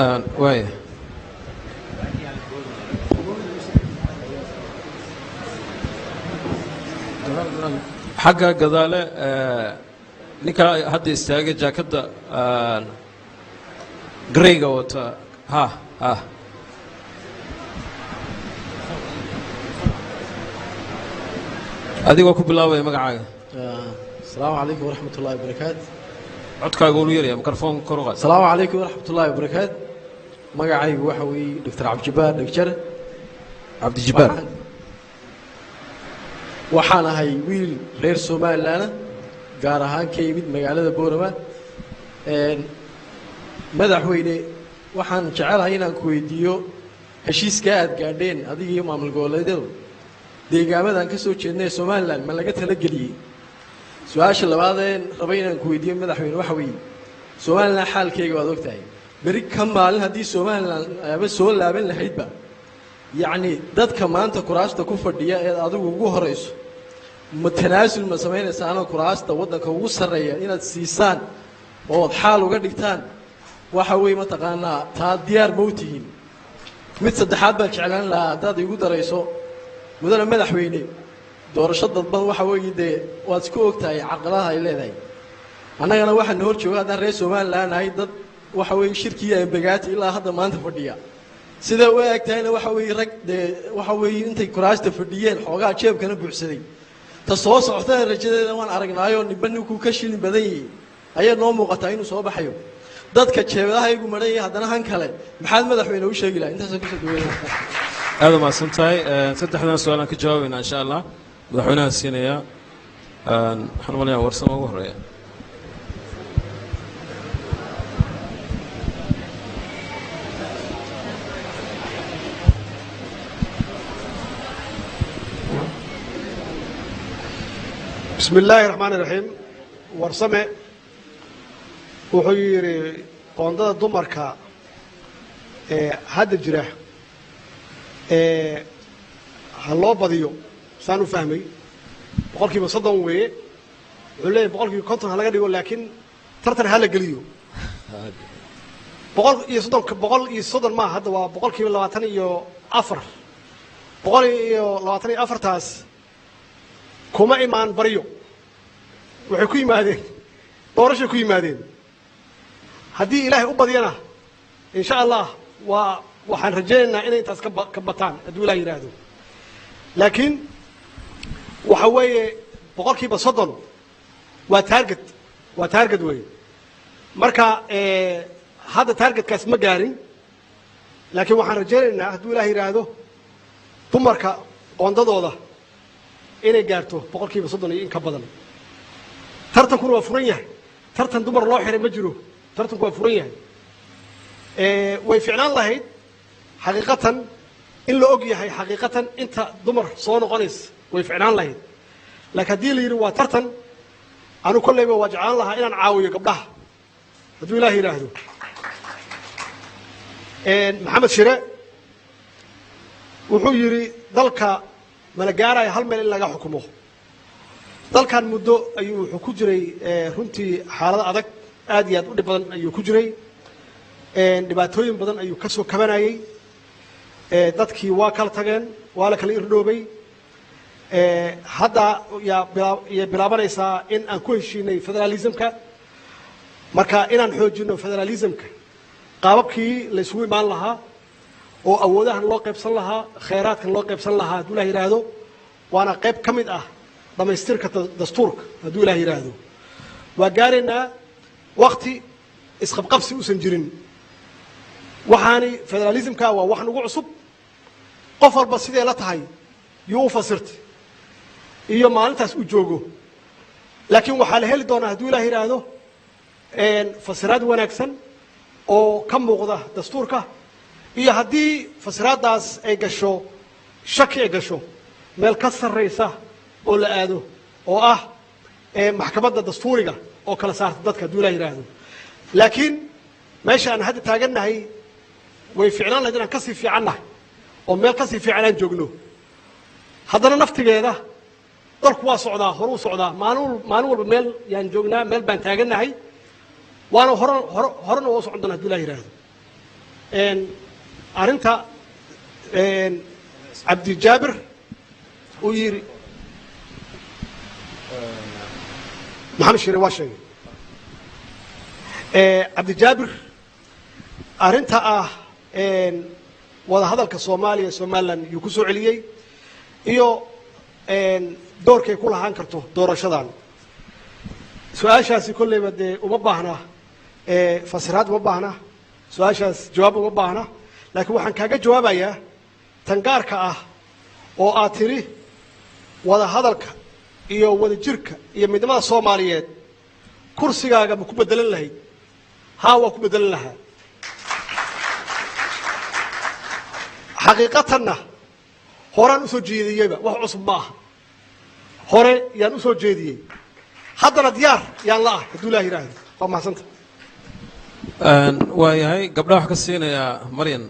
Waaya, xagga gadaale ninkaa hadda istaagay, jaakadda greyga wata. Ha ha. Adigoo ku bilaabaya magacaaga. Asalaamu calaykum waraxmat ullahi wabarakaatu. Codkaaga ulu yaraya, mikrofoonka kor u qaad. Asalaamu calaykum waraxmat ullahi wabarakaatu. Magacaygu waxa weeye Doctor Cabdijabaar Dhegjare. Cabdijabaar. Waxaan ahay wiil reer Somaliland, gaar ahaan ka yimid magaalada Boorama. Madaxweyne, waxaan jecelahay inaan ku weydiiyo heshiiska aad gaadheen adiga iyo maamul goboleedyadu, deegaamadan ka soo jeednay ee Somaliland ma laga talageliyey? Su-aasha labaadeen rabay inaan ku weydiiyo, madaxweyne, waxa weeye Somaliland xaalkeyga waad ogtahay. Beri ka maalin haddii Somaliland aba soo laaban lahaydba, yacni dadka maanta kuraasta ku fadhiya eed adigu ugu horayso, ma tanaasul ma samaynaysaanoo kuraasta waddanka ugu sarreeya inaad siisaan ood xaal uga dhigtaan, waxa weeye mataqaanaa, taa diyaar ma u tihiin? Mid saddexaad baan jeclaan lahaa haddaad igu darayso, mudane madaxweyne. Doorasho dadban waxa weeye dee waad isku og tahay caqabadaha ay leedahay. Annagana waxaana hor jooga, haddaan reer Somaliland nahay, dad waxa weeye shirkii Embagathi ilaa hadda maanta fadhiya. Siday u eg tahayna waxa weeye rag dee waxa weeye intay kuraasta fadhiyeen xoogaa jeebkana buuxsaday. Ta soo socotana rajadeeda waan aragnaayo, ninba ninkuu ka shilin badan yihi ayaa noo muuqataa inuu soo baxayo. Dadka jeebadaha igu maran yahay haddana han kale maxaad madaxweyne u sheegi lahay? Intaasaan kusoo dhaweynaya. Aad umahadsan tahay. Saddexdan su-aalaan ka jawaabaynaa insha Allah. Madaxweynaha siinaya, waxaan umalayaa Warsamo ugu horeeya. Bismi illaahi raxmaani raxiim. Warsame wuxuu yidhi qoondada dumarka ee hadda jira ee ha loo badiyo. Saan u fahmay 30% weeye. Wuxuu leeyahy 50% ha laga dhigo, laakiin tartan ha la geliyo. 130, 130 maaha, hadda waa 24%. 124-taas kuma imaan baryo, waxay ku yimaadeen doorashay ku yimaadeen. Haddii Ilaahay u badiyana, insha Allah, waa waxaan rajaynaynaa inay intaas ka bataan hadduu Ilaah yidhaahdo. Laakiin waxa weeye 30% waa target, waa target weeye. Marka hadda targetkaas ma gaarin, laakiin waxaan rajaynaynaa hadduu Ilaah yidhaahdo dumarka qoondadooda inay gaarto 30% iyo in ka badan. Tartankuna waa furan yahay, tartan dumar loo xiray ma jiro, tartanku waa furan yahay. Way ficnaan lahayd xaqiiqatan in la og yahay xaqiiqatan inta dumar soo noqonaysa, way ficnaan lahayd. Laakiin haddii la yidhi waa tartan, anu kolleyba waa jeclaan lahaa inaan caawiyo gabdhaha hadduu Ilaah yidhaahdo. Maxamed Shire wuxuu yidhi dalka mala gaaraya hal meel in laga xukumo. Dalkan muddo ayuu wuxuu ku jiray runtii xaalado adag, aad iyo aad u dhib badan ayuu ku jiray, dhibaatooyin badan ayuu ka soo kabanayey. Dadkii waa kala tageen, waa la kala irdhoobay. Hadda yaa yay bilaabanaysaa in aan ku heshiinay federalismka. Marka inaan xoojino federalismka, qaababkii la isugu imaan lahaa oo awoodahan loo qaybsan lahaa, khayraadkan loo qaybsan lahaa, hadduu Ilah yidhaahdo, waana qayb ka mid ah dhammaystirka dastuurka. Hadduu Ilah yidhaahdo, waa gaaraynaa wakti isqabqabsi uusan jirin. Waxaani federalismka waa wax nagu cusub, qof walba sidee la tahay yuu u fasirtay iyo maalintaas uu joogo. Laakiin waxaa la heli doonaa hadduu Ilah yidhaahdo fasiraad wanaagsan oo ka muuqda dastuurka, iyo haddii fasiraaddaas ay gasho shaki, ay gasho meel ka sarraysa oo la aado oo ah maxkamadda dastuuriga oo kala saarta dadka, hadduu Ilah yidhaahdo. Laakiin meesha aan hadda taagannahay way ficnaan lahayd inaan kasii fiicannahay oo meel kasii fiican aan joogno. Haddana naftigeeda dalku waa socdaa, horuu socdaa. Maalin maalin walba meel yaan joognaa, meel baan taagannahay, waana hor hor horena waa u socon doona haduu Ilah yidhaahdo. Arrinta Cabdijaabir uu yidhi, Maxamed Shire waa sheegay. Cabdijaabir, arrinta ah wada hadalka Soomaaliya, Somaliland yuu ku soo celiyey iyo doorkay ku lahaan karto doorashadan. Su-aashaasi kolleyba dee uma baahna fasiraad, uma baahna su-aashaas jawaab uma baahna, laakiin waxaan kaaga jawaabayaa tan gaarka ah oo aad tidhi wada hadalka iyo wada jirka iyo midnimada Soomaaliyeed kursigaaga ma ku bedelan lahayd? Haa, waa ku bedelan lahaa. Xaqiiqatanna horaan usoo jeediyeyba, wax cusub ma aha, hore yaan usoo jeediyey, haddana diyaar yaan la ah hadduu Ilaah yidhaahdo. Waa mahadsanta. Waa yahay, gabdhaha wax ka siinayaa Maryan.